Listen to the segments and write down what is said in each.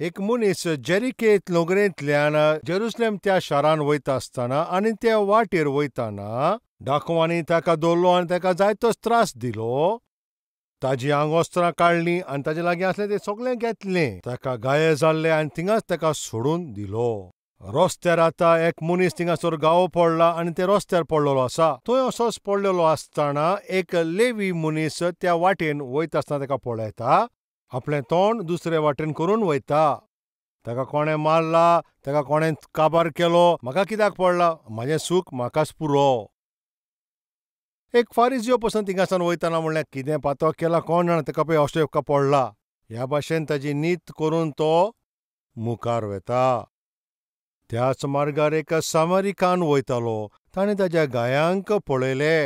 एक मनीस जेरिकेत नगरेंतल्यान जेरुसलेम त्या शारान वयता आसतना आनी त्या वाटेर वयताना डाकवांनी ताका धरलो आनी ताका जायतोच त्रास दिलो. ताजी आंगवस्त्रां काडलीं आनी ताजे लागीं आसलें तें सगळें घेतलें. ताका घाये जाल्ले आनी थिंगाच ताका सोडून दिलो. रस्त्यार आतां एक मनीस थिंगासर गांव पडला आनी ते रस्त्यार पडलेलो आसा. थंय असोच पडलेलो आसतना एक लेवी मनीस त्या वाटेन वयता आसतना ताका पळयता. आपलें तोंड दुसरे वाटेन करून वयता. ताका कोणें मारला, ताका कोणें काबार केलो, म्हाका कित्याक पडला, म्हाजें सूख म्हाकाच पुरो. एक फारिजियो पसून थिंगासान वयतना म्हणलें, कितें पातक केला कोण जाणा, ताका पळय अशें पडला. ह्या भाशेन ताजी नीत करून तो मुखार वेता. त्याच मार्गार एक सामारिकान वयतालो. ताणें ताज्या गायांक पळयले.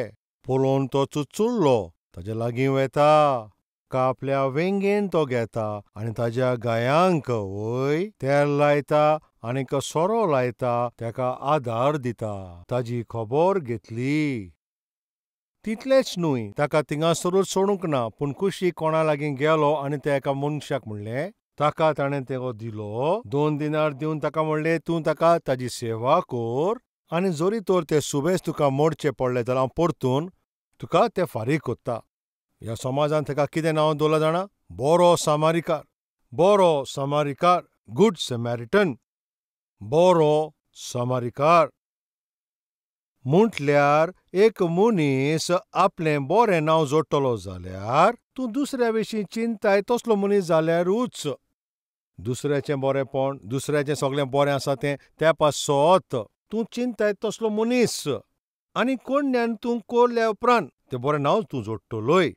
पळोवन तो चुचुल्लो. ताजे लागीं वेता. आपल्या वेंगेन तो घेता आनी ताज्या गायांक वय तेल लायता आनीक सोरो लायता, ताका आदार दिता. ताजी खबर घेतली. तितलेंच न्हय, ताका थिंगासरूच सोडूंक ना, पूण कुशीक कोणा लागीं गेलो आनी त्या एका मनशाक म्हणलें, ताका ताणें तेगो दिलो 2 दिनार दिवन ताका म्हणलें, तूं ताका ताजी सेवा कर आनी जरी तर ते सुबेज तुका मोडचे पडले जाल्यार हांव परतून तुका ते फारीक कोत्ता. ह्या समाजान ताका कितें नांव दवरलां जाणा? बरो सामारिकार. बरो सामारिकार, गुड सेमॅरिटन. बरो सामारिकार म्हटल्यार एक मनीस आपलें बरें नांव जोडटलो जाल्यार तूं दुसऱ्या विशीं चिंताय तसलो मनीस जाल्यारूच. दुसऱ्याचें बरेंपण, दुसऱ्याचें सगळें बरें आसा तें त्या पासत तूं चिंताय तसलो मनीस. आनी कोण्यान तूं कोरल्या उपरांत तें बरें नांव तूं जोडटलोय.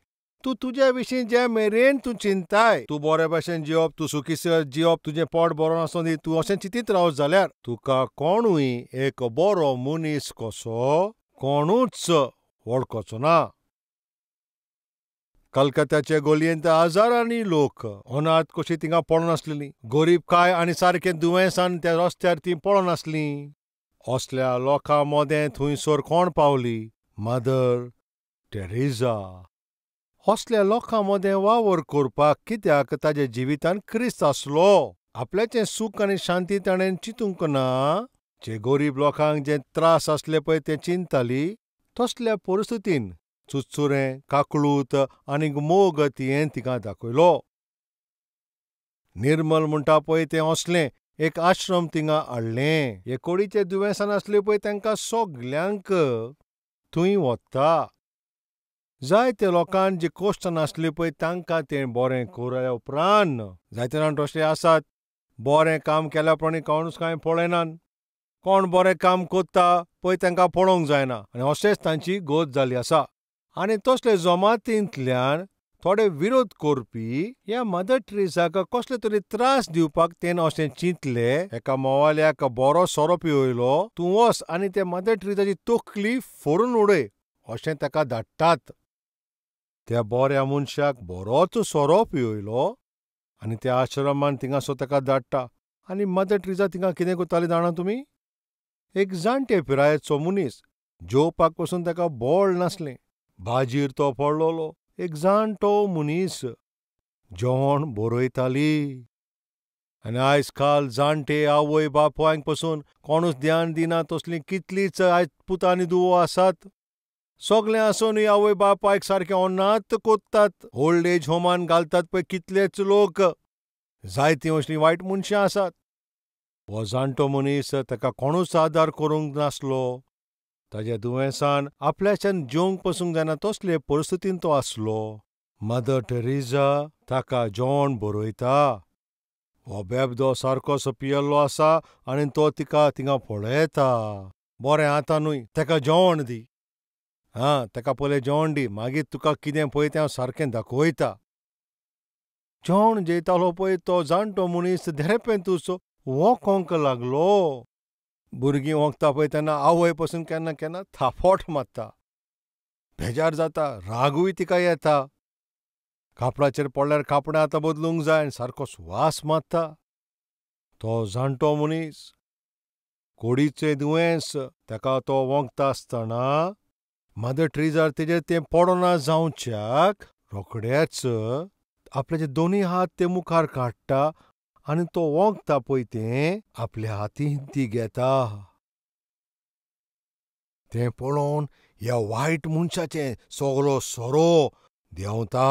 तूं तुज्या विशीं जे मेरेन तूं चिंताय, तूं बरे भाशेन जिवप, तूं सुखी जिवप, तुजें पोट बरो नासो दी, तूं अशें चिंतीत रावत जाल्यार तुका कोणूय एक बरो मनीस कसो कोणूच वळखचो ना. कलकत्याचे गोलयेंत हजारांनी लोक अनाथ कशी थिंगा पडून आसलेली. गरीब काय आनी सारकें दुयेंसान त्या रस्त्यार ती पडून आसली. असल्या लोकां मदें थंयसर कोण पावली? मदर टेरेझा. असल्या लोकां मदें वावर करपाक कित्याक ताज्या जिवितान क्रिस्त आसलो. आपल्याचें सूख आनी शांती ताणें चिंतूंक ना. जे गरीब लोकांक जे त्रास आसले पळय ते चिंताली. तसल्या परिस्थितीन चुचुरें, काकळूत आनी मोग तियें तिका दाखयलो. निर्मल म्हणटा पळय तें असलें एक आश्रम थिंगा हाडलें. हे कोडीचे दुयेंसान आसले पळय तांकां सगल्यांक थंय वता. जायते लोकांक जे कश्ट नासले पळय तांकां तें बरें कोरल्या उपरांत जायते जाण तशे आसात, बरें काम केल्या उपरांत कोणूच कांय पळयनात. कोण बरें काम कोत्ता पळय तांकां पळोवंक जायना आनी अशेंच तांची गत जाल्ली आसा. आनी तसले जमातींतल्यान थोडे विरोध करपी ह्या मदर टेरेसाक कसले तरी त्रास दिवपाक तेणें अशें चिंतलें. एका मोवाल्याक बरो सोरो पिवयलो, तूं वच आनी त्या मदर टेरेसाची तकली फोडून उडय अशें ताका धाडटात. त्या बऱ्या मनशाक बरोच सोरो पिवयलो आनी त्या आश्रमान थिंगासर ताका धाडटा. आनी मदर टेरेसा थिंगा कितें करताली जाणा तुमी? एक जाणटे पिरायेचो मनीस, जेवपाक पसून ताका बळ नासलें, भाजीर तो पडलेलो. एक जाणटो मनीस जेवण बरयताली. आनी आयज काल जाणटे आवय बापायक पसून कोणूच ध्यान दिना तसलीं कितलींच आयज पुता आनी दुवो आसात. सगळें आसूनय आवय बापायक सारकें अनाथ कोत्तात. ओल्ड एज होमान घालतात पळय कितलेच लोक. जायतीं असलीं वायट मनशां आसात. हो जाणटो मनीस ताका कोणूच आदार करूंक नासलो. ताज्या दुयेंसान आपल्याच्यान जेवंक पसूंक जायना तसले परिस्थितीन तो आसलो. मदर टेरेझा ताका जेवण बरयता. हो बेबदो सारकोसो पियेल्लो आसा आनी तो तिका थिंगा पळयता. बरें आतां न्हय, ताका जेवण दी. आं, ताका पयलें जेवण दी, मागीर तुका कितें पळय तें हांव सारकें दाखयता. जेवण जेयतालो पळय तो जाणटो मनीस धेरेपेंतूच वोकोंक लागलो. भुरगीं वोंकता पळय तेन्ना आवय पसून केन्ना केन्ना थापोट मारता. बेजार जाता, रागूय तिका येता. कापडाचेर पडल्यार कापडां आतां बदलूंक जाय आनी सारको सुवास मारता. तो जाणटो मनीस कोडीचें दुयेंस ताका तो वोंकता आसतना मदर टेरेझा तेजेर तें पडना जावच्याक रोखडेच आपल्याचे दोनूय हात ते मुखार काडटा आनी तो वोंकता पळय तें आपल्या हातीन ती घेता. तें पळोवन ह्या वायट मनशाचें सगळो सोरो देंवता.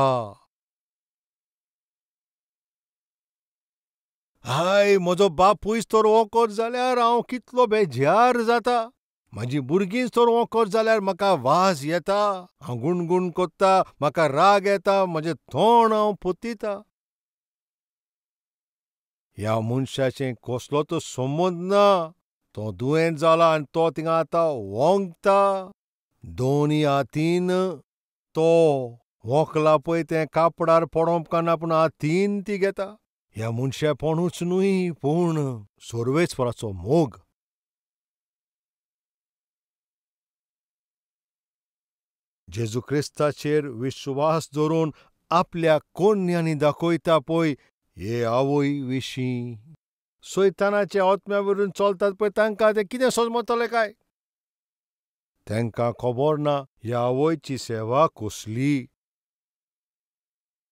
हाय, म्हजो बापूयच तर वोंकत जाल्यार हांव कितलो बेजार जाता. म्हाजीं भुरगींच तर वोंकत जाल्यार म्हाका वाज येता. हांव गुणगूण कोत्ता, म्हाका राग येता, म्हजें तोंड हांव पोत्तितां. ह्या मनशाचें कसलोच संबंद ना. तो दुयेंत जाला आनी तो थिंगा आतां वोंकता. दोनूय हातीन तो वोंकला पळय तें कापडार पडोवंक पूण हातीन ती घेता. ह्या मनशेपणूच न्हय पूण सर्वेस्पराचो मोग. जेजू क्रिस्ताचेर विश्वास दवरून आपल्या कोन्यांनी दाखयता पळय हे आवय विशीं. सैतानाच्या आत्म्या वरून चलतात पळय तांकां तें कितें समजतलें काय? तांकां खबर ना ह्या आवयची सेवा कसली.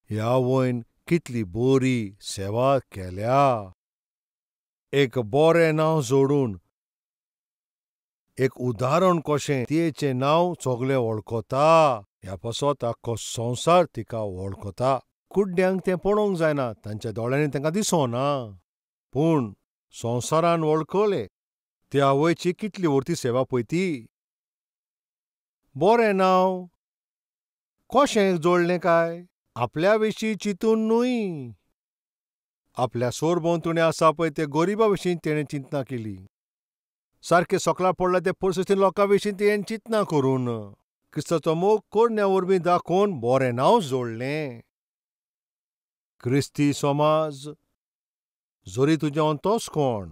ह्या आवयन कितली बरी सेवा केल्या. एक बरें नांव जोडून एक उदाहरण कशें तियेचें नांव सगळें वळखता. ह्या पासत आख्खो संवसार तिका वळखता. कुड्ड्यांक तें पळोवंक जायना, तांच्या दोळ्यांनी तांकां दिसना, पूण संवसारान वळखले ते आवयची कितली व्हरती सेवा पळय ती. बरें नांव कशें जोडलें काय? आपल्या विशीं चिंतून न्हय, आपल्या सोरभोंवतणी आसा पळय ते गरिबा विशीं तेणें चिंतना केली. सारकें सकला पडला ते परिस्थितीन लोकां विशीं तेणें चिंतना करून क्रिस्ताचो मोग करण्या वरवीं दाखोवन बरें नांव जोडलें. क्रिस्ती समाज जरी तुजें अंतस्कोण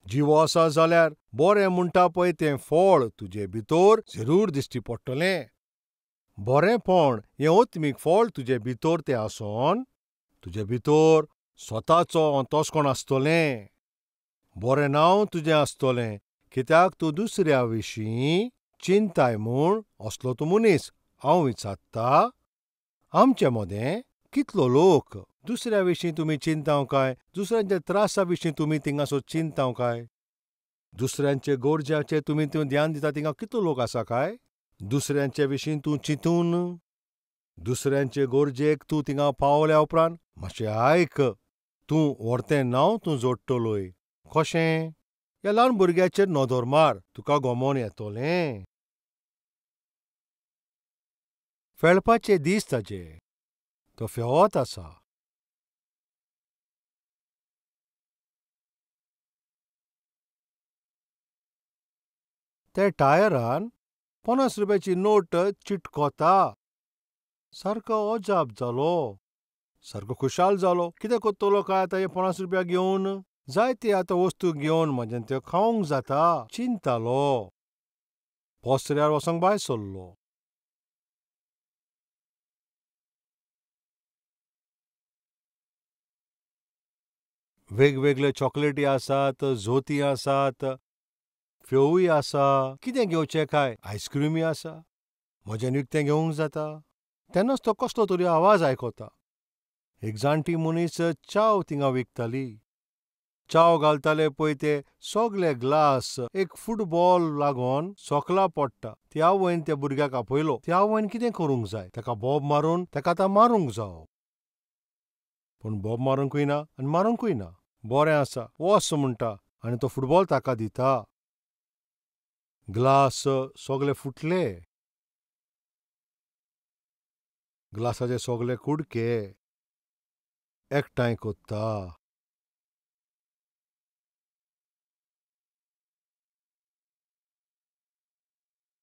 जिवो आसा जाल्यार बरें म्हणटा पळय तें फळ तुजे भितर जरूर दिश्टी पडटलें. बरेंपण हें आत्मीक फळ तुजे भितर तें आसोन तुजे भितर स्वताचो अंतस्कोण आसतलें. बरें नांव तुजें आसतलें कित्याक तूं दुसऱ्या विशीं चिंताय म्हूण असलो तूं मनीस. हांव विचारता, आमचे मदें कितलो लोक दुसऱ्या विशीं तुमी चिंताव काय? दुसऱ्यांच्या त्रासा विशीं तुमी थिंगासो चिंताव काय? दुसऱ्यांचे गरजाचेर तुमी ध्यान दिता थिंगा कितलो लोक आसा काय? दुसऱ्यांचे विशीं तूं चिंतून दुसऱ्यांचे गरजेक तूं थिंगा पावल्या उपरांत मातशें आयक, तूं व्हरतें नांव तूं जोडटलोय. कशें? ह्या ल्हान भुरग्याचेर नदर मार, तुका गमोन येतलें. फेळपाचे दीस ताजे, तो फेवत आसा. त्या टायरान 50 रुपयाची नोट चिटकोता. सारको अजाप जालो, सारको खुशाल जालो. कितें करतलो काय आतां हे 50 रुपया घेवन? जायते आतां वस्तू घेवन म्हज्यान त्यो खावंक जाता चिंतालो. पसऱ्यार वचोंक भायर सरलो. वेगवेगळे चॉकलेटी आसात, जोतीं आसात, फेवूय आसा. कितें घेवचें काय? आयस्क्रिमूय आसा. म्हज्यान विकतें घेवंक जाता. तेन्नाच तो कसलो तरी आवाज आयकता. एक जाणटी मनीस च्याव थिंगा विकताली. च्याव घालताले पळय ते सगळे ग्लास एक फुटबॉल लागून सकला पडटा. त्या आवयन त्या भुरग्याक आपयलो. त्या आवयन कितें करूंक जाय? ताका बोब मारून ताका आतां मारूंक जावो. पूण बोब मारूंकूय ना आनी मारूंकूय ना. बरें आसा, वच म्हणटा आनी तो फुटबॉल ताका दिता. ग्लास सगळे फुटले. ग्लासाचे सगळे कुडके एकठांय कोत्ता.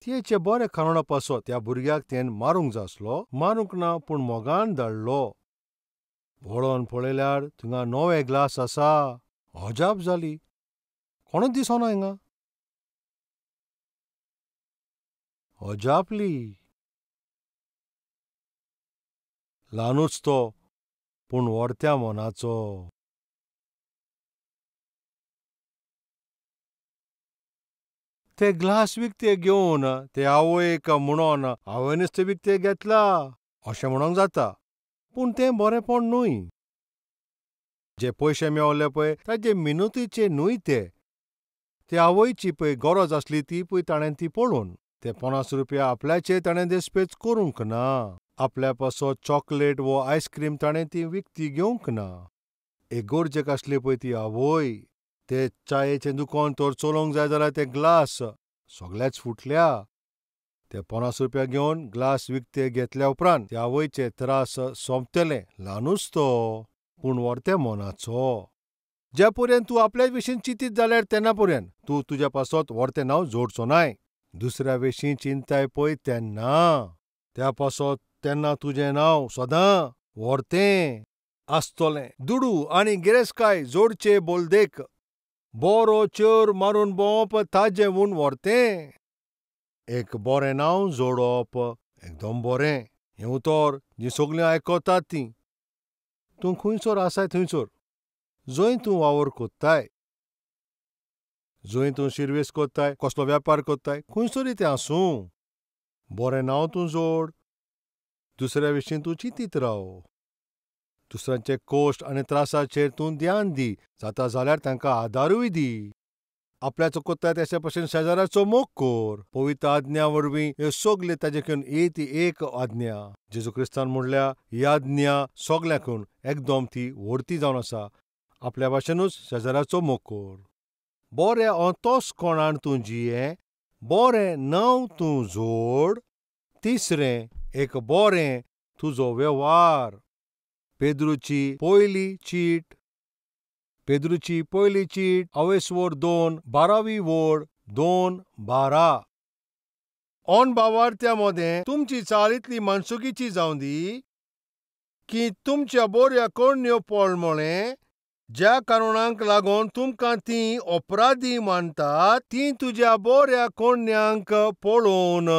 तियेचे बरें खाणा पासत त्या भुरग्याक तेन मारूंक जाय आसलो. मारूंक ना पूण मोगान धाडलो. वळोन पळयल्यार थिंगा नवे ग्लास आसा. अजाप जाली, कोणूच दिसना हिंगा. अजापली. ल्हानूच तो पूण व्हरत्या मनाचो. ते ग्लास विकते घेवन ते आवयक म्हणून हांवेनच ते विकते घेतला अशें म्हणूंक जाता, पूण तें बरेंपण न्हय. जे पयशे मेवले पळय ताजे मिनतीचे न्हय ते ते आवयची पळय गरज आसली ती पळय ताणें ती पळोवन ते 50 रुपया आपल्याचे ताणें देसपेच करूंक ना. आपल्या पासत चॉकलेट वो आयस्क्रीम ताणें ती विकती घेवंक ना. एक गरजेक आसली पळय ती आवय. ते चायेचें दुकान तर चलोवंक जाय जाल्यार ते ग्लास सगळेच फुटल्या. ते 50 रुपया घेवन ग्लास विकते घेतल्या उपरांत त्या आवयचे त्रास सोंपतले. ल्हानूच तो पूण व्हरते मनाचो. ज्या पर्यंत तूं आपल्याच विशीं चिंतीत जाल्यार तेन्ना पर्यंत तूं तुज्या पासत व्हरतें नांव जोडचो नाय. दुसऱ्या विशीं चिंताय पळय तेन्ना त्या पासत तेन्ना तुजें नांव सदां व्हरतें आसतलें. दुडू आनी गिरेस्तकाय जोडचे बोलदेक बरो चेर मारून भोंवप ताजें म्हूण व्हरतें. एक बरें नांव जोडप एकदम बरें. हें उतर जीं सगळीं आयकतात तीं. तूं खंयसर आसाय थंयसर जंय तूं वावर कोत्ताय, जंय तूं शिर्वीस कोत्ताय, कसलो वेपार कोत्ताय, खंयसरूय तें आसूं, बरें नांव तूं जोड. दुसऱ्या विशीं तूं चिंतीत राव. दुसऱ्यांचे कश्ट आनी त्रासाचेर तूं ध्यान दी. जाता जाल्यार तांकां आदारूय दी. आपल्याचो कोत्ताय तेशे भशेन शेजाऱ्याचो मोग कर. पवित्र आज्ञा वरवीं ह्यो सगल्यो ताजे एक एक आज्ञा जेजू क्रिस्तान म्हणल्या ही आज्ञा सगल्यांकून एकदम ती व्हडती जावन आसा. आपल्या भाशेनूच शेजाऱ्याचो मोग कर. बरें अंतस्कर्णान तूं जिये, बरें नांव तूं जोड. तिसरें एक बरें तुजो वेव्हार. पेद्रूची पयली चीट, पेद्रूची पयली चीट अवेस्वर 2 बारावी वड 2:12. ऑन बावार्थ्या मदें तुमची चाल इतली मानसुकीची जावं दी की तुमच्या बोऱ्या करण्यो पळमळें ज्या कारणांक लागून तुमकां तीं अपराधी मानतात तीं तुज्या बोऱ्या करण्यांक पळोवन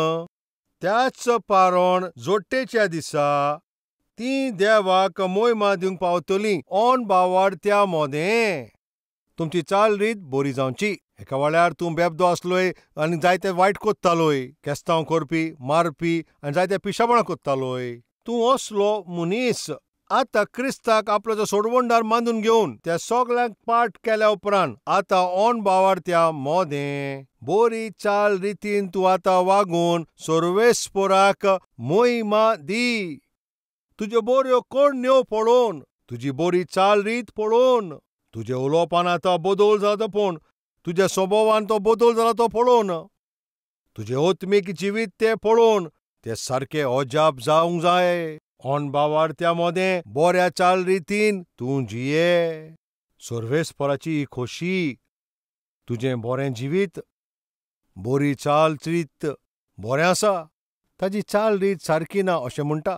त्याच पारण जोडटेच्या दिसा तीं देवाक मोयमा दिवंक पावतलीं. ऑन बावार्थ्या मोदें तुमची चाल रीत बरी जावची. एका वेळार तूं बेबदो आसलोय आनी जायते वायट कोत्तालोय, केस्तांव करपी, मारपी आनी जायते पिशापणां कोत्तालोय. तूं असलो मनीस आतां क्रिस्ताक आपलो सोडवणदार मानून घेवन त्या सगल्यांक पाठ केल्या उपरांत आतां ऑन बावार्थ्या मोदें बरी चाल रितीन तूं आतां वागून सर्वेस्पराक मोहिमा दी. तुज्यो बऱ्यो करण्यो पळोवन, तुजी बरी चाल रीत पळोवन, तुज्या उलोवपान आतां बदल जाला तो पळोवन, तुज्या स्वभावान तो बदल जाला तो पळोवन, तुजें आत्मीक जिवीत तें पळोवन तें सारकें अजाप जावंक जाय. ऑन बावार्थ्या मोदें बऱ्या चाल रितीन तूं जिये. सर्वेस्पराची ही खोशी. तुजें बरें जिवीत, बरी चाल रीत बरें आसा. ताजी चाल रीत सारकी ना अशें म्हणटा,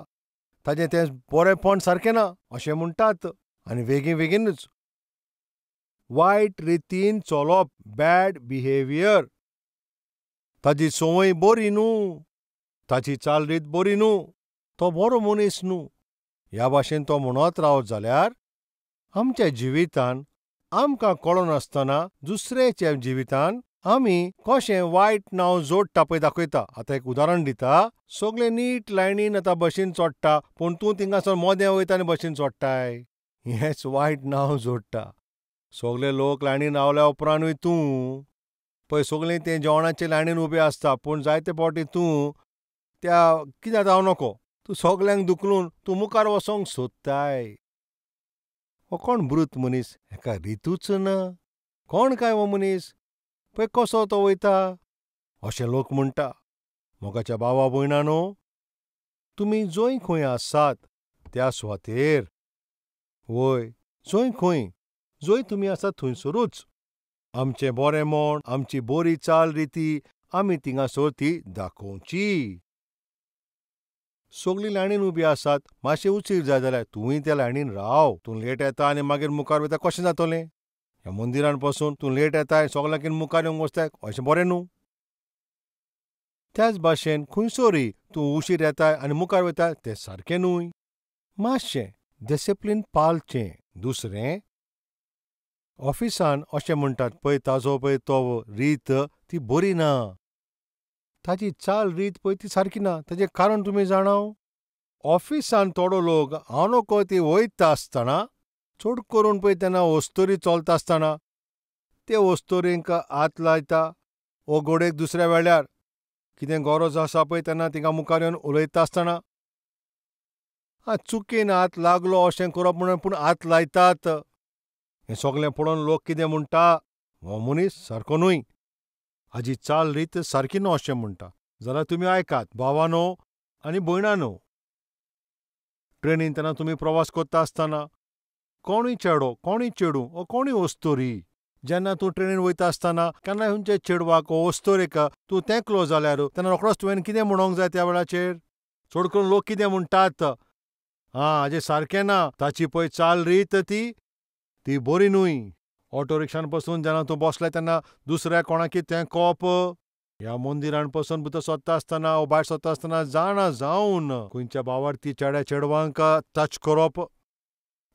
ताजें तें बरेंपण सारकें ना अशें म्हणटात आनी वेगीं वेगीनूच वायट रितीन चलप, बॅड बिहेवियर. ताजी संवय बरी न्हू, ताजी चाल रीत बरी न्हू, तो बरो मनीस न्हू. ह्या भाशेन तो म्हणत रावत जाल्यार आमच्या जिवितान आमकां कळनासतना दुसऱ्याच्या जिवितान आमी कशें वायट नांव जोडटा पळय दाखयता. आतां एक उदाहरण दिता. सगळे नीट लायनीन आतां बशीन चडटा पूण तूं थिंगासर मोदें वयता आनी बशीन चडटाय. हेंच वायट नांव जोडटा. सगळे लोक लायनीन रावल्या उपरांतूय तूं पळय सगळीं ते जेवणाचे लायनीन उबे आसता पूण जायते फावटी तूं त्या कित्याक जावं नको, तूं सगल्यांक धुकलून तूं मुखार वचोंक सोदताय. हो कोण ब्रूत मनीस, हेका रितूच ना, कोण काय हो मनीस, पळय कसो तो वयता अशें लोक म्हणटा. मोगाच्या भावा भयणानो, तुमी जंय खंय आसात त्या सुवातेर, वय जंय खंय जंय तुमी आसात थंयसरूच आमचें बरें म्हण, आमची बरी चाल रिती आमी थिंगासर ती दाखोवची. सगळीं लायनीन उबी आसात, मातशें उशीर जाय जाल्यार तूंय त्या लायनीन राव. तूं लेट येता आनी मागीर मुखार वयता कशें जातलें? ह्या मंदिरान पसून तूं लेट येताय सगल्यांकीन मुखार येवंक वचताय अशें बरें न्हू. त्याच भाशेन खंयसरूय तूं उशीर येताय आनी मुखार वयता तें सारकें न्हय. मातशें डिसिप्लीन पाळचें. दुसरें, ऑफिसान अशें म्हणटात पळय ताजो पळय तो रीत ती बरी ना, ताजी चाल रीत पळय ती सारकी ना. ताजें कारण तुमी जाणाव, ऑफिसान थोडो लोक हांव नको ती वयता आसतना चड करून पळय तेन्ना वस्तोरी चलता आसतना ते वस्तोरींक हात लायता वो गोडेक दुसऱ्या वेळार कितें गरज आसा पळय तेन्ना तिंगा मुखार येवन उलयता आसतना चुकीन हात लागलो अशें करप म्हणून पूण हात लायतात. हें सगळें पळोवन लोक कितें म्हणटा, हो मनीस सारको न्हय, हाजी चाल रीत सारकी न्हू अशें म्हणटा. जाल्यार तुमी आयकात भावानो आनी भयणानो, ट्रेनीन तेन्ना तुमी प्रवास करता आसतना कोणूय चेडो कोणूय चेडूं वो कोणूय वस्तोरी जेन्ना तूं ट्रेनीन वयता आसतना केन्नाय खंयच्या चेडवाक वो वस्तोरेक तूं तेंकलो जाल्यार तेन्ना रोखडोच तुवें कितें म्हणोंक जाय त्या वेळाचेर? चड करून लोक कितें म्हणटात, आं हाजें सारकें ना, ताची पळय चाल रीत ती ती बरी न्हय. ऑटो रिक्षान पसून जेन्ना तूं बसलें तेन्ना दुसऱ्या कोणाकी तेंकोवप, ह्या मंदिरान पसून भितर सरता आसतना वो भायर सरता आसतना जाणा जावन खंयच्या भावार्थी चेड्या चेडवांक टच करप,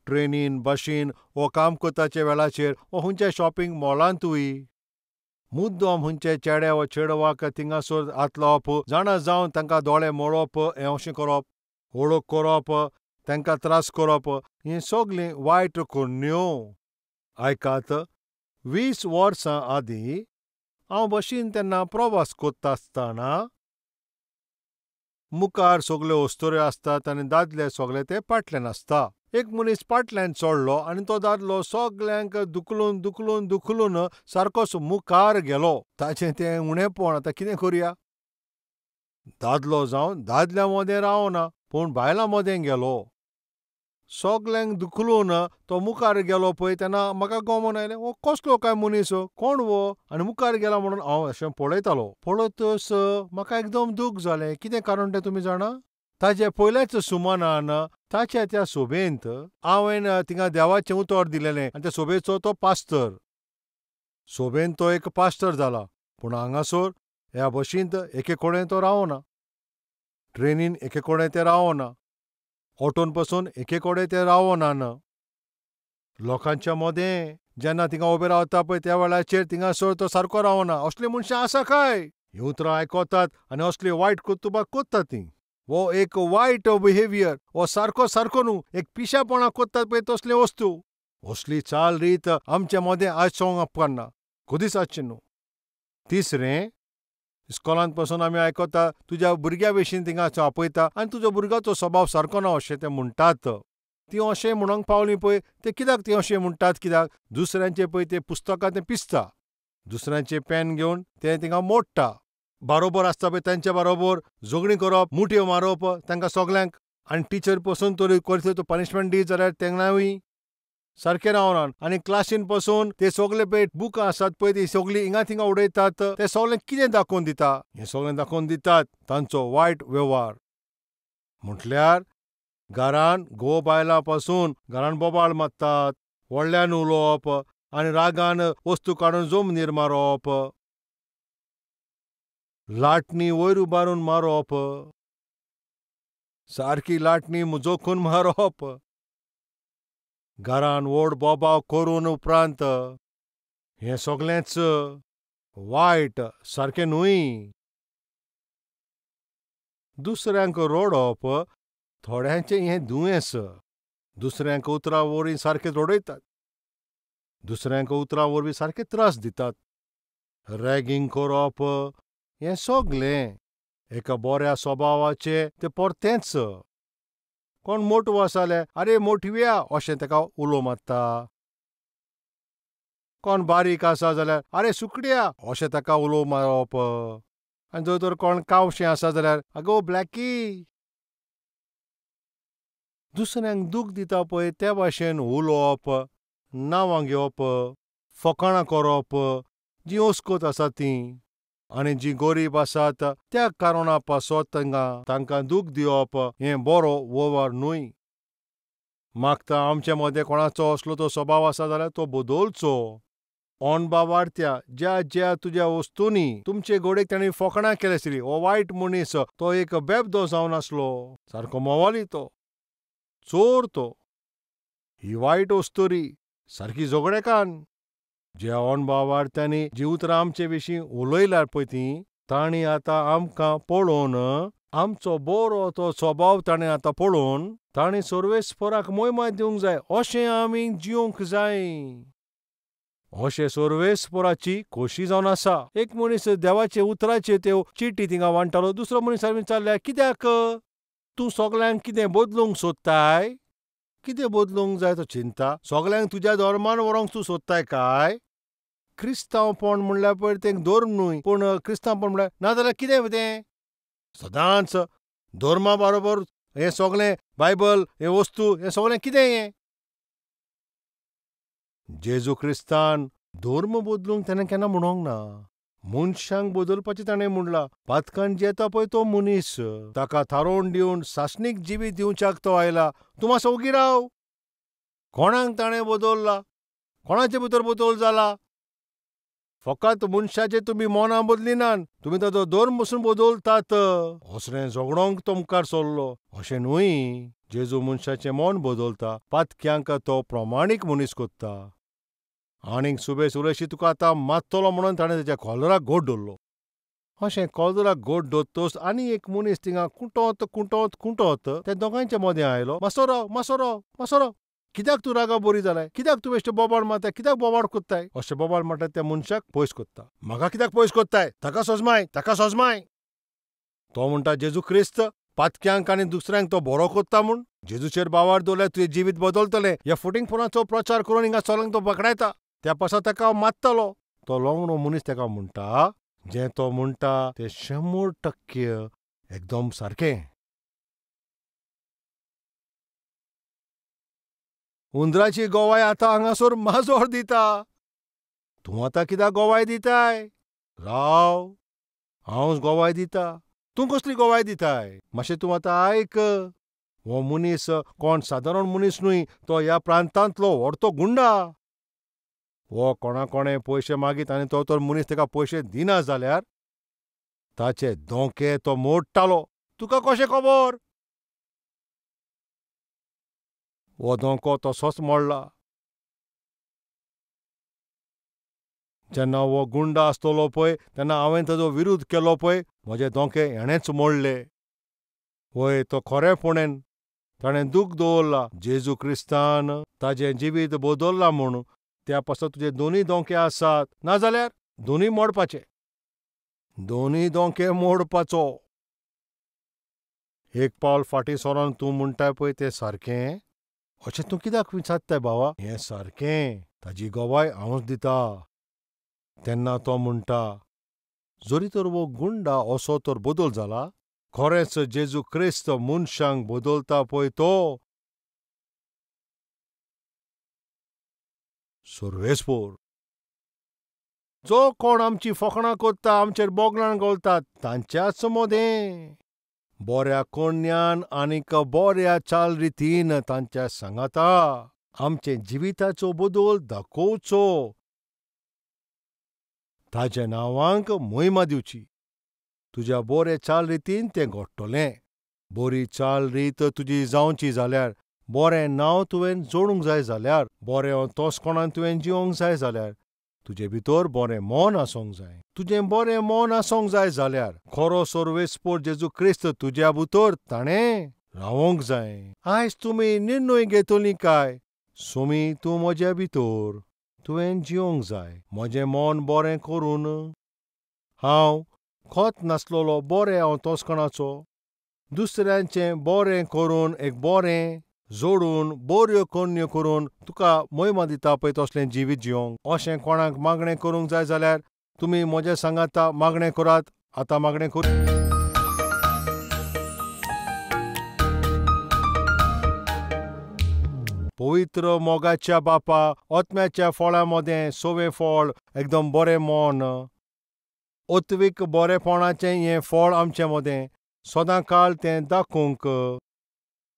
ट्रेनीन बशीन वो काम करताच्या वेळाचेर वो खंयच्या शॉपिंग मॉलांतूय मुद्दम खंयचे चेड्या वो चेडवाक थिंगासर हात लावप, जाणा जावन तांकां दोळे मोडप, हें अशें करप, वळख करप, तांकां त्रास करप, हें सगळें वायट करण्यो. आयकात, 20 वर्सां आदीं हांव बशीन तेन्ना प्रवास करता आसतना मुखार सगल्यो वस्तुऱ्यो आसतात आनी दादले सगळे ते पाटल्यान आसता. एक मनीस पाटल्यान चडलो आनी तो दादलो सगल्यांक दुखलून दुखलून दुखलून सारकोच मुखार गेलो. ताचें तें उणेपण आतां कितें करुया, दादलो जावन दादल्या मदें रावना पूण बायलां मदें गेलो, सगल्यांक दुखलून तो मुखार गेलो पळय तेन्ना म्हाका गमोन आयलें, हो कसलो काय मनीस, कोण वो आनी मुखार गेला म्हणून हांव अशें पळयतालो. पळयतच म्हाका एकदम दूख जालें. कितें कारण तें तुमी जाणा? ताजे पयल्याच सुमनान ताच्या त्या सोबेंत हांवें थिंगा देवाचें उतर दिलेलें आनी त्या सोबेचो तो पास्तर, सोबेंत तो एक पास्तर जाला, पूण हांगासर ह्या बशींत एके कडेन तो रावना, ट्रेनीन एके कडेन ते रावना, ऑटोन पसून एके कडेन ते रावना. लोकांच्या मदें जेन्ना थिंगा उबे रावता पळय त्या वेळाचेर थिंगासर तो सारको रावना. असलीं मनशां आसा काय? हीं उतरां आयकतात आनी असली वायट कर्तुबां करतात तीं. वो एक वायट बिहेवियर, वो सारको सारको न्हू, एक पिशापणां करतात पळय तसले वस्तू. असली चाल रीत आमच्या मदें आसोंक उपकारना, कदीच आसचें न्हू. तिसरें, इस्कॉलांत पसून आमी आयकता तुज्या भुरग्या विशीं थिंगा आपयता आनी तुजो भुरग्याचो स्वभाव सारको ना अशें ते म्हणटात. तीं अशें म्हणूंक पावलीं पळय ते कित्याक तीं अशें म्हणटात, कित्याक दुसऱ्यांचे पळय ते पुस्तकां ते पिसता, दुसऱ्यांचें पेन घेवन ते थिंगा मोडटा, बारोबर आसता पळय तांच्या बारोबर झगडीं करप, मुठयो मारप तांकां सगल्यांक, आनी टिचर पसून तरी करता तो पनिशमेंट दी जाल्यार तेन्नाय सारकें रावना. आनी क्लासीन पसून ते सगळे पळय बुकां आसात पळय ती सगळीं हिंगा थिंगा उडयतात, ते सगळें कितें दाखोवन दिता, हें सगळें दाखोवन दितात तांचो वायट वेव्हार. म्हटल्यार घरान घोव बायलां पासून घरान बोबाळ मारतात, व्हडल्यान उलोवप आनी रागान वस्तू काडून जमनीर मारप, लाटणी वयर उबारून मारप, सारकी लाटणी जोखून मारप, घरान व्हड बोबाव करून उपरांत हें सगळेंच वायट, सारकें न्हय. दुसऱ्यांक रडप थोड्यांचें हें दुयेंस, दुसऱ्यांक उतरां वरवीं सारकें रडयतात, दुसऱ्यांक उतरां वरवीं सारके त्रास दितात, रॅगींग करप, हें सगळें एका बऱ्या स्वभावाचें तें परतेंच. कोण मोटवो आसा जाल्यार आरे मोटव्या अशें ताका उलो मारता, कोण बारीक आसा जाल्यार आरे सुकड्या अशें ताका उलो मारप, आनी जर तर कोण कावशें आसा जाल्यार आगो ब्लॅकी. दुसऱ्यांक दूख दिता पळय त्या भाशेन उलोवप, नांवां घेवप, फकाणां करप, जीं अस्कत आसा तीं आनी जीं गरीब आसात त्या कारणा पासत तांकां दूख दिवप हें बरो वेव्हार न्हय. मागता आमचे मदें कोणाचो असलो तो स्वभाव आसा जाल्यार तो बदलचो. अनभावार्थ्या ज्या ज्या तुज्या वस्तूंनी तुमचे गोडेक तांणी फकाणां केली आसतली, हो वायट मनीस तो एक बेबदो जावन आसलो, सारको मवाली तो, चोर तो, ही वायट वस्तुरी सारकी झगडेकान. ज्या अणभावार्थ्यांनी जी उतरां आमचे विशीं उलयल्यार पळय तीं तांणी आतां आमकां पळोवन आमचो बरो तो स्वभाव ताणें आतां पळोवन ताणें सर्वेस्पराक मोयमा दिवंक जाय अशें आमी जिवंक जाय. अशें सर्वेस्पराची खोशी जावन आसा. एक मनीस देवाचे उतराचे त्यो चिटी थिंगा वांट्टालो, दुसरो मनीस विचारल्यार कित्याक तूं सगल्यांक कितें बदलूंक सोदताय? कितें बदलूंक जाय तो चिंता? सगल्यांक तुज्या धर्मान व्हरूंक तूं सोदताय काय? क्रिस्तांवपण म्हणल्यार पळय तें धर्म न्हय, पूण क्रिस्तांवपण म्हणल्यार नाजाल्यार कितें तें? सदांच धर्मा बरोबर हें सगळें बायबल हें वस्तू हें सगळें कितें हें? जेजू क्रिस्तान धर्म बदलूंक ताणें केन्ना म्हणूंक ना. मनशांक बदलपाचें ताणें म्हणलां. पातकान जेता पळय तो मनीस, ताका थारोवन दिवन सासणीक जिवीत दिवच्याक तो आयला. तूं मातसो ओगी राव. कोणाक ताणें बदल्ला? कोणाचे भितर बदल जाला? फकत मनशाचे तुमी मनां बदलिनात, तुमी ताचो धर्म पसून बदलतात. असलें झगडोंक तो मुखार सरलो. अशें न्हय, जेजू मनशाचें मन बदलता, पातक्यांक तो प्रमाणीक मनीस कोत्ता. आनीक सुबेस उलयशी तुका आतां मारतलो म्हणून ताणें ताच्या कॉलराक गोड दवरलो. अशें कॉलराक गोड दवरतच आनी एक मनीस थिंगा कुटत कुटत कुटत त्या दोगांयच्या मदें आयलो. मातसो राव, मातसो राव, मातसो राव, कित्याक तूं रागा बरी जालाय? कित्याक तूं बेश्टें बोबाळ मारताय? कित्याक बोबाळ कोत्ताय? अशें बोबाळ मारता त्या मनशाक पयस कोत्ता. म्हाका कित्याक पयस कोत्ताय? ताका सोजमाय, ताका सोजमाय. तो म्हणटा जेजू क्रिस्त पातक्यांक आनी दुसऱ्यांक तो बरो कोत्ता म्हूण. जेजूचेर बावार दवरल्यार तुजें जिवीत बदलतलें. ह्या फटींगपणाचो प्रचार करून हिंगा सगल्यांक तो पकडायता. त्या पासा ताका हांव मारतलो. तो लोंगडो मनीस ताका म्हणटा, जें तो म्हणटा तें 100% एकदम सारकें. उंदराची गोवाय आतां हांगासर माजोर दिता. तूं आतां कित्याक गोवाय दिताय? राव, हांव गोवाय दिता. तूं कसली गोवाय दिताय? मातशें तूं आतां आयक. हो मनीस कोण सादारण मनीस न्हय, तो ह्या प्रांतांतलो व्हडतो गुंडा. हो कोणा कोणें पयशे मागीत आनी तो तर मनीस ताका पयशे दिना जाल्यार ताचे दोंके तो मोडटालो. तुका कशें खबर? हो दोंको तसोच मोडला. जेन्ना हो गुंडा आसतलो पळय तेन्ना हांवें ताजो विरोध केलो पळय, म्हजे दोंके हेणेंच मोडले. वय, तो खरेपणेन ताणें दूख दवरला. जेजू क्रिस्तान ताजें जिवीत बदल्लां म्हूण त्या पासत तुजे दोनूय दोंके आसात, नाजाल्यार दोनूय मोडपाचे. दोनूय दोंके मोडपाचो. एक पावल फाटीं सरोन तूं म्हणटाय पळय तें सारकें. अशें तूं कित्याक विचारताय भावा? हें सारकें, ताजी गवाय हांवच दिता. तेन्ना तो म्हणटा, जरी तर हो गुंडा असो तर बदल जाला, खरेंच जेजू क्रिस्त मनशांक बदलता पळय तो सर्वेस्पोर. जो कोण आमची फकणां करता, आमचेर बोगलां घोलतात, तांच्याच मदें बऱ्या कोण्यान आनीक बऱ्या चाल रितीन तांच्या सांगाता आमचे जिविताचो बदल दाखोवचो. ताज्या नांवांक मोहिमा दिवची. तुज्या बरे चाल रितीन तें घडटलें. बरी चाल रीत तुजी जावची जाल्यार, बरें नांव तुवें जोडूंक जाय जाल्यार, बरें तोसकोणान तुवें जिवंक जाय जाल्यार, तुजे भितर बरें मन आसूंक जाय. तुजें बरें मन आसूंक जाय जाल्यार खरो सर्वेस्पोर जेजू क्रिस्त तुज्या भितर ताणें रावोंक जाय. आयज तुमी निर्णय घेतली काय? सोमी तूं म्हज्या भितर तुवें जिवंक जाय. म्हजें मन बरें करून हांव खत नासलेलो बरें हांव तोसकणाचो दुसऱ्यांचें बरें करून एक बरें जोडून बऱ्यो करण्यो करून तुका मोहिमा दिता पळय तसलें जिवीत जिवंक. अशें कोणाक मागणें करूंक जाय जाल्यार तुमी म्हज्या सांगाता मागणें करात. आतां मागणें कर. पवित्र मोगाच्या बापा, आत्म्याच्या फळां मदें सवें फळ एकदम बरें मन, ओत्वीक बरेपणाचें हें फळ आमचे मदें सदां काळ तें दाखोवंक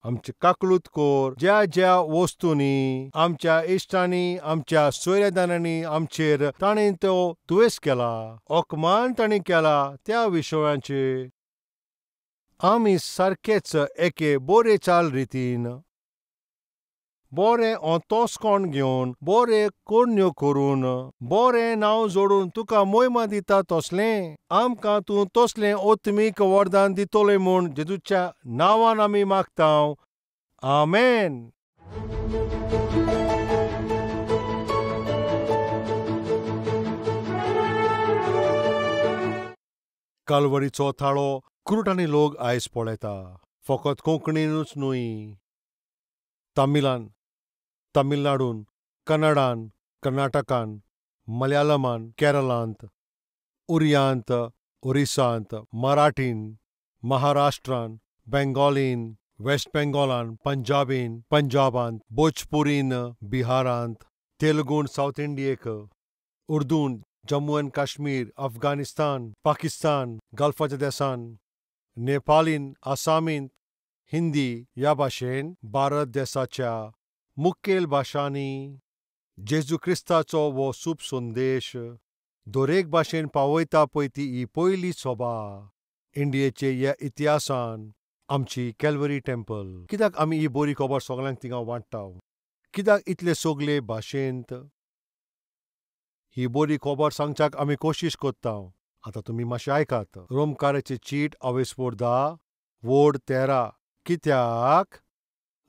आमची काकलूत कर. ज्या ज्या वस्तूंनी आमच्या इश्टांनी, आमच्या सोयऱ्यादारांनी आमचेर ताणें तो दुयेंस केला, अपमान ताणें केला, त्या विशयांचेर आमी सारकेच एके बरे चाल रितीन बरें अंतस्कण घेवन बरे करण्यो करून बरें नांव जोडून तुका मोहिमा दिता तसलें आमकां तूं तसलें आत्मीक वरदान दितलें म्हूण जेजूच्या नांवान आमी मागता. आमेन. कालवरीचो थाळो कुरुटांनी लोक आयज पळयता, फकत कोंकणीनूच न्हय, तमिळान, तमिळनाडून, कन्नडान, कर्नाटकान, मलयाळमान, केरळांत, उरियांत, ओरिसांत, मराठीन, महाराष्ट्रान, बेंगॉलीन, वेस्ट बेंगॉलान, पंजाबीन, पंजाबांत, भोजपुरीन, बिहारांत, तेलुगून सावथ इंडियेक, उर्दून जम्मू एंड काश्मीर, अफगाणिस्तान, पाकिस्तान, गल्फाच्या देसान, नेपालीन, आसामीन, हिंदी ह्या भाशेन भारत देसाच्या मुखेल भाशांनी जेजू क्रिस्ताचो हो शुभ संदेश दरेक भाशेन पावयता पळय ती ही पयली सभा इंडियेचे ह्या इतिहासान आमची कॅल्वरी टेम्पल. कित्याक आमी ही बरी खबर सगळ्यांक थिंगा वांट्टा? कित्याक इतले सगळे भाशेंत ही बरी खबर सांगच्याक आमी कोशिश कोत्ता? आतां तुमी मातशें आयकात. रोमकाराची चीट अवेस्पोर 10 वोड 13. कित्याक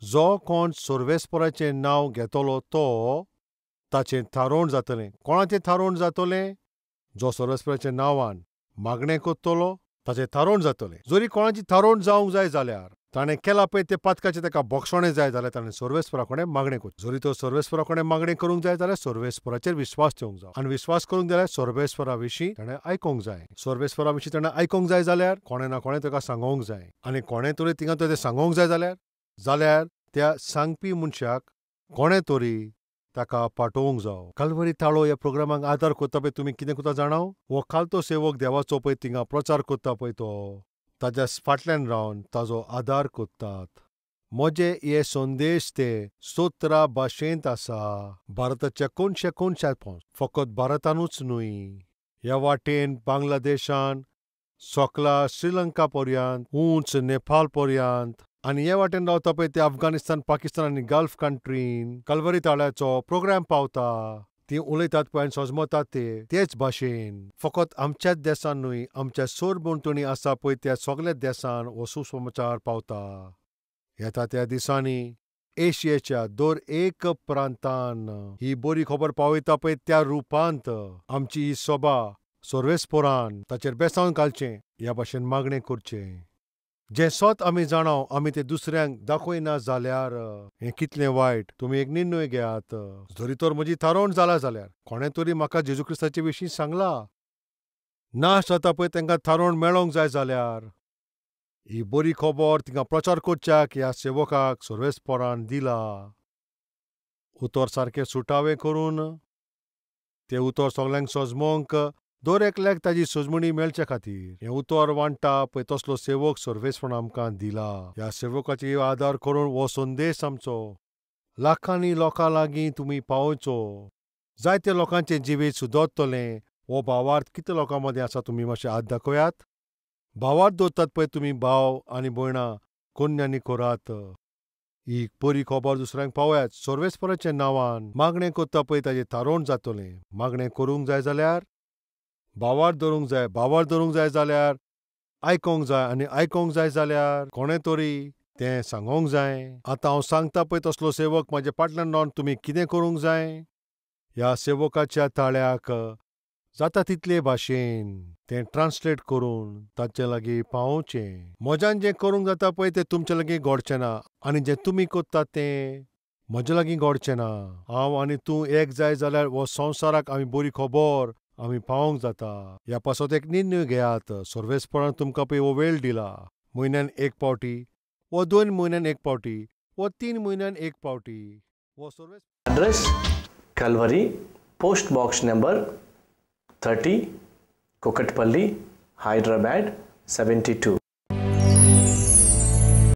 जो कोण सर्वेस्पराचें नांव घेतलो तो ताचें थारोवण जातलें. कोणाचें थारोवण जातलें? जो सर्वेस्पराच्या नांवान मागणें कोत्तलो ताचें थारोवण जातलें. जरी कोणाची थारोवण जावंक जाय जाल्यार ताणें केलां पळय तें पातकाचें ताका बक्षणें जाय जाल्यार ताणें सर्वेस्परा कडेन मागणें करचें. जरी तो सर्वेस्परा कडेन मागणें करूंक जाय जाल्यार सर्वेस्पराचेर विस्वास ठेवंक जाय, आनी विस्वास करूंक जाल्यार सर्वेस्परा विशीं ताणें आयकूंक जाय. सर्वेस्परा विशीं ताणें आयकूंक जाय जाल्यार कोणें ना कोणें ताका सांगोंक जाय, आनी कोणें तरी थिंगा तें सांगोंक जाय जाल्यार त्या सांगपी मनशाक कोणें तरी ताका पाठोवंक जावो. कालवरी थाळो ह्या प्रोग्रामाक आदार कोत्ता पळय तुमी कितें कोत्ता जाणाव? हो खालतो सेवक देवाचो पळय थिंगा प्रचार कोत्ता पळय तो ताज्या फाटल्यान रावन ताजो आदार कोत्तात. म्हजे हे संदेश ते 17 भाशेंत आसा, भारताच्या कोनशे कोनशात पोंच, फकत भारतानूच न्हय, ह्या वाटेन बांगलादेशान, सोकला श्रीलंका पर्यंत, उंच नेपाळ पर्यंत, आनी हे वाटेन रावता पळय ते अफगाणिस्तान, पाकिस्तान आनी गल्फ कंट्रीन कलवरी ताळ्याचो प्रोग्राम पावता. ती उलयतात पळय आनी सजमतात ते तेच भाशेन. फकत आमच्याच देसान न्हय, आमच्या सरभोंवतणी आसा पळय त्या सगळ्या देसान हो सुसमाचार पावता. येता त्या दिसांनी एशियेच्या दर एक प्रांतान ही बरी खबर पावयता पळय त्या रुपांत आमची ही सभा सर्वेस्परान ताचेर बेसावन घालचें ह्या भाशेन मागणें करचें. जें सत आमी जाणाव आमी तें दुसऱ्यांक दाखयना जाल्यार हें कितलें वायट. तुमी एक निर्णय घेयात. जरी तर म्हजी थारोवण जाला जाल्यार कोणें तरी म्हाका जेजू क्रिस्ताचे विशीं सांगलां, नाश जाता पळय तांकां थारोवण मेळोंक जाय जाल्यार ही बरी खबर तिंगा प्रचार करच्याक ह्या सेवकाक सर्वेस्परान दिला. उतर सारकें सुटावें करून तें उतर सगल्यांक सजमोंक दर एकल्याक ताजी सजमणी मेळचे खातीर हें उतर वांट्टा पळय तसलो सेवक सर्वेस्परान आमकां दिला. ह्या सेवकाची आदार करून हो संदेश आमचो लाखांनी लोकां लागीं तुमी पावोवचो. जायते लोकांचें जिवीत सुदरतलें. हो भावार्थ कितले लोकां मदीं आसा तुमी मातशें हात दाखयात. भावार्थ दवरतात पळय तुमी भाव आनी भयणां कोन्यांनी करात. ही बरी खबर दुसऱ्यांक पावयात. सर्वेस्पराच्या नांवान मागणें करता पळय ताजें थारोवण जातलें. मागणें करूंक जाय जाल्यार भावार्थ धरूंक जाय, भावार्थ धरूंक जाय जाल्यार आयकोंक जाय, आनी आयकोंक जाय जाल्यार कोणें तरी तें सांगोंक जाय. आतां हांव सांगता पळय तसलो सेवक म्हाज्या फाटल्यान रावन तुमी कितें करूंक जाय? ह्या सेवकाच्या ताळ्याक जाता तितले भाशेन तें ट्रान्सलेट करून ताचे लागीं पावोवचें. म्हज्यान जें करूंक जाता पळय तें तुमचे लागीं घडचें ना, आनी जें तुमी कोत्तात तें म्हज्या लागीं घडचें ना. हांव आनी तूं एक जाय जाल्यार हो संवसाराक आमी बरी खबर आमी पावोवंक जाता. ह्या पासत एक निर्णय घेयात. सर्वेस्परान तुमकां पळय हो वेळ दिला. म्हयन्यान एक पावटी वा 2 म्हयन्यान एक पावटी वा 3 म्हयन्यान एक पावटी हो Sarves. Address Calvary, post box number 30, Kukatpally, Hyderabad 72.